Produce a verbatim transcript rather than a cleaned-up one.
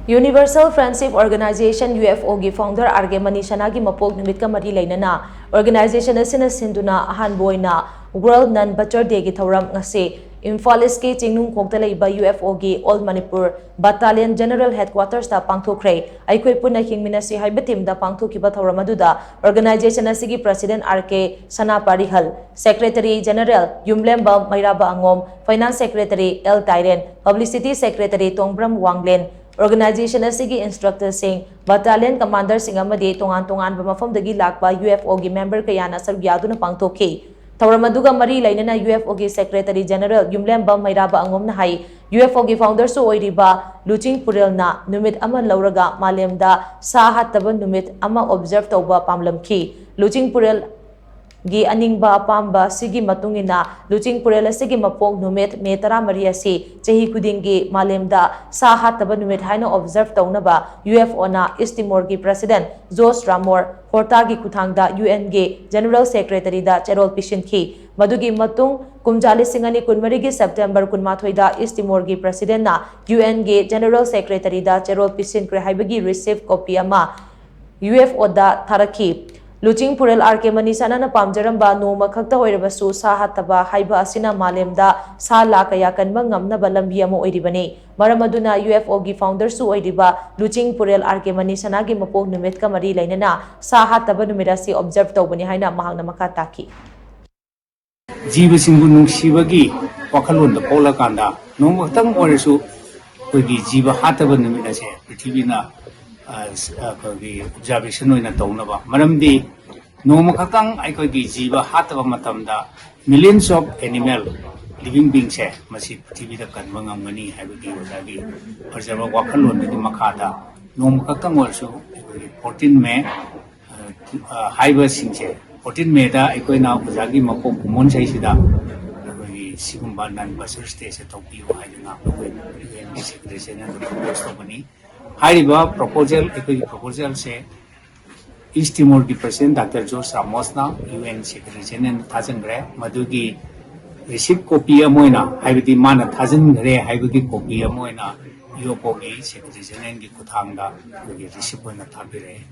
Universal Friendship Organization, UFO ꯒꯤ founder R K ꯃꯅꯤꯁꯅꯥꯒꯤ ꯃꯄꯣꯛ ꯅꯨꯃꯤꯠꯀ ꯃꯔꯤ ꯂꯩꯅꯅ organization ꯑꯁꯤꯅ ꯁꯤꯟꯗꯨꯅ ꯑꯍꯥꯟꯕ ꯑꯣꯏꯅ World Non Butcher Day ꯒꯤ ꯊꯧꯔꯝ ꯉꯁꯤ ꯏꯝꯐꯥꯜ ꯏꯁꯀꯤ ꯆꯤꯡꯅꯨꯡꯈꯣꯛꯇ ꯂꯩꯕ UFO ꯒꯤ All Manipur Battalion General Headquarters ꯇ ꯄꯥꯡꯊꯣꯛꯈ꯭ꯔꯦ꯫ ꯑꯩꯈꯣꯏ ꯄꯨꯟꯅ ꯍꯤꯡꯃꯤꯟꯅꯁꯤ ꯍꯥꯏꯕ theme ꯗ ꯄꯥꯡꯊꯣꯛꯈꯤꯕ ꯊꯧꯔꯝ ꯑꯗꯨꯗ organization ꯑꯁꯤꯒꯤ President R K ꯁꯅꯥ ꯄꯥꯔꯤꯍꯜ, Secretary General ꯌꯨꯝꯂꯦꯝꯕ ꯃꯩꯔꯥꯕ ꯑꯉꯣꯝ, Finance Secretary L ꯇꯥꯏꯔꯦꯟ, Publicity Secretary ꯇꯣꯡꯕ꯭ꯔꯝ ꯋꯥꯡꯂꯦꯟ, organization ꯑꯁꯤꯒꯤ instructor ꯁꯤꯡ, battalion commander ꯁꯤꯡ ꯑꯃꯗꯤ ꯇꯣꯉꯥꯟ ꯇꯣꯉꯥꯟꯕ ꯃꯐꯝꯗꯒꯤ ꯂꯥꯛꯄ UFO ꯒꯤ member ꯀꯌꯥꯅ ꯁꯔꯨꯛ ꯌꯥꯗꯨꯅ ꯄꯥꯡꯊꯣꯛꯈꯤ꯫ ꯊꯧꯔꯝ ꯑꯗꯨꯒ ꯃꯔꯤ ꯂꯩꯅꯅ UFO ꯒꯤ Secretary General ꯌꯨꯝꯂꯦꯝꯕ ꯃꯩꯔꯥꯕ ꯑꯉꯣꯝꯅ ꯍꯥꯏ, UFO ꯒꯤ founder ꯁꯨ ꯑꯣꯏꯔꯤꯕ ꯂꯨꯆꯤꯡ ꯄꯨꯔꯦꯜꯅ ꯅꯨꯃꯤꯠ ꯑꯃ ꯂꯧꯔꯒ ꯃꯥꯂꯦꯝꯗ ꯁꯥ ꯍꯥꯠꯇꯕ ꯅꯨꯃꯤꯠ ꯑꯃ observe ꯇꯧꯕ ꯄꯥꯝꯂꯝꯈꯤ꯫ ꯂꯨꯆꯤꯡ ꯄꯨꯔꯦꯜ ꯒꯤ ꯑꯅꯤꯡꯕ ꯑꯄꯥꯝꯕ ꯑꯁꯤꯒꯤ ꯃꯇꯨꯡ ꯏꯟꯅ ꯂꯨꯆꯤꯡ ꯄꯨꯔꯦꯜ ꯑꯁꯤꯒꯤ ꯃꯄꯣꯛ ꯅꯨꯃꯤꯠ ꯃꯦ ꯇꯔꯥꯃꯔꯤ ꯑꯁꯤ ꯆꯍꯤ ꯈꯨꯗꯤꯡꯒꯤ ꯃꯥꯂꯦꯝꯗ ꯁꯥ ꯍꯥꯠꯇꯕ ꯅꯨꯃꯤꯠ ꯍꯥꯏꯅ observe ꯇꯧꯅꯕ UFO ꯅ East Timor ꯒꯤ President ꯖꯣꯁ ꯔꯥꯃꯣꯔ ꯍꯣꯔꯇꯥꯒꯤ ꯈꯨꯠꯊꯥꯡꯗ UN ꯒꯤ General Secretary ꯗ ꯆꯦꯔꯣꯜ ꯄꯤꯁꯤꯟꯈꯤ꯫ ꯃꯗꯨꯒꯤ ꯃꯇꯨꯡ ꯀꯨꯝꯖꯥ ꯂꯤꯁꯤꯡ ꯑꯅꯤ ꯀꯨꯟꯃꯔꯤꯒꯤ September ꯀꯨꯟꯃꯥꯊꯣꯏꯗ East Timor ꯒꯤ President ꯅ UN ꯒꯤ General Secretary ꯗ ꯆꯦꯔꯣꯜ ꯄꯤꯁꯤꯟꯈ꯭ꯔꯦ ꯍꯥꯏꯕꯒꯤ receipt copy ꯑꯃ UFO ꯗ ꯊꯥꯔꯛꯈꯤ꯫ ꯂꯨꯆꯤꯡ ꯄꯨꯔꯦꯜ R K ꯃꯅꯤꯁꯥꯅꯥꯅ ꯄꯥꯝꯖꯔꯝꯕ ꯅꯣꯡꯃ ꯈꯛꯇ ꯑꯣꯏꯔꯕꯁꯨ ꯁꯥ ꯍꯥꯠꯇꯕ ꯍꯥꯏꯕ ꯑꯁꯤꯅ ꯃꯥꯂꯦꯝꯗ ꯁꯥ ꯂꯥ ꯀꯌꯥ ꯀꯟꯕ ꯉꯝꯅꯕ ꯂꯝꯕꯤ ꯑꯃ ꯑꯣꯏꯔꯤꯕꯅꯤ꯫ ꯃꯔꯝ ꯑꯗꯨꯅ UFO ꯒꯤ founder ꯁꯨ ꯑꯣꯏꯔꯤꯕ ꯂꯨꯆꯤꯡ ꯄꯨꯔꯦꯜ R K ꯃꯅꯤꯁꯥꯅꯥꯒꯤ ꯃꯄꯣꯛ ꯅꯨꯃꯤꯠꯀ ꯃꯔꯤ ꯂꯩꯅꯅ ꯁꯥ ꯍꯥꯠꯇꯕ ꯅꯨꯃꯤꯠ ꯑꯁꯤ observe ꯇꯧꯕꯅꯤ ꯍꯥꯏꯅ ꯃꯍꯥꯛꯅ ꯃꯈꯥ ꯇꯥꯈꯤ꯫ ꯖꯤꯕꯁꯤꯡꯕꯨ ꯅꯨꯡꯁꯤꯕꯒꯤ ꯋꯥꯈꯜꯂꯣꯟꯗ ꯄꯣꯛꯂꯀꯥꯟꯗ ꯅꯣꯡꯃ ꯈꯛꯇꯪ ꯑꯣꯏꯔꯁꯨ ꯑꯩꯈꯣꯏꯒꯤ ꯖꯤꯕ ꯍꯥꯠꯇꯕ ꯅꯨꯃꯤꯠ ꯑꯁꯦ ꯄ꯭ꯔꯤꯊꯤꯕꯤꯅ ꯑ, ꯑꯩꯈꯣꯏꯒꯤ observation ꯑꯣꯏꯅ ꯇꯧꯅꯕ, ꯃꯔꯝꯗꯤ ꯅꯣꯡꯃ ꯈꯛꯇꯪ ꯑꯩꯈꯣꯏꯒꯤ ꯖꯤꯕ ꯍꯥꯠꯇꯕ ꯃꯇꯝꯗ millions of animal living being ꯁꯦ ꯃꯁꯤ ꯄ꯭ꯔꯤꯊꯤꯕꯤꯗ ꯀꯟꯕ ꯉꯝꯒꯅꯤ ꯍꯥꯏꯕꯒꯤ ꯑꯣꯖꯥꯒꯤ ꯐꯖꯕ ꯋꯥꯈꯜꯂꯣꯟꯗꯨꯒꯤ ꯃꯈꯥꯗ ꯅꯣꯡꯃ ꯈꯛꯇꯪ ꯑꯣꯏꯔꯁꯨ ꯑꯩꯈꯣꯏꯒꯤ fourteen May ꯍꯥꯏꯕꯁꯤꯡꯁꯦ, fourteen May ꯗ ꯑꯩꯈꯣꯏꯅ ꯑꯣꯖꯥꯒꯤ ꯃꯄꯣꯛ ꯀꯨꯝꯑꯣꯟ ꯏꯁꯩꯁꯤꯗ ꯑꯩꯈꯣꯏꯒꯤ ꯁꯤꯒꯨꯝꯕ Non Butchers Day ꯁꯦ ꯇꯧꯕꯤꯌꯨ ꯍꯥꯏꯗꯅ ꯑꯩꯈꯣꯏ UN ꯒꯤ Secretary General ꯗ propose ꯇꯧꯕꯅꯤ꯫ ꯍꯥꯏꯔꯤꯕ proposal, ꯑꯩꯈꯣꯏꯒꯤ proposal ꯁꯦ East Timor ꯒꯤ President Doctor George Ramos ꯅ UN Secretary General ꯗ ꯊꯥꯖꯤꯟꯈ꯭ꯔꯦ꯫ ꯃꯗꯨꯒꯤ receipt copy ꯑꯃ ꯑꯣꯏꯅ, ꯍꯥꯏꯕꯗꯤ ꯃꯥꯅ ꯊꯥꯖꯤꯟꯈ꯭ꯔꯦ ꯍꯥꯏꯕꯒꯤ copy ꯑꯃ ꯑꯣꯏꯅ ꯌꯣꯀꯣꯒꯤ ꯁꯦꯀ꯭ꯔꯦꯇꯔꯤ ꯖꯦꯅꯔꯦꯜꯒꯤ ꯈꯨꯠꯊꯥꯡꯗ ꯑꯩꯈꯣꯏꯒꯤ ꯔꯤꯁꯤꯞ ꯑꯣꯏꯅ ꯊꯥꯕꯤꯔꯛꯑꯦ꯫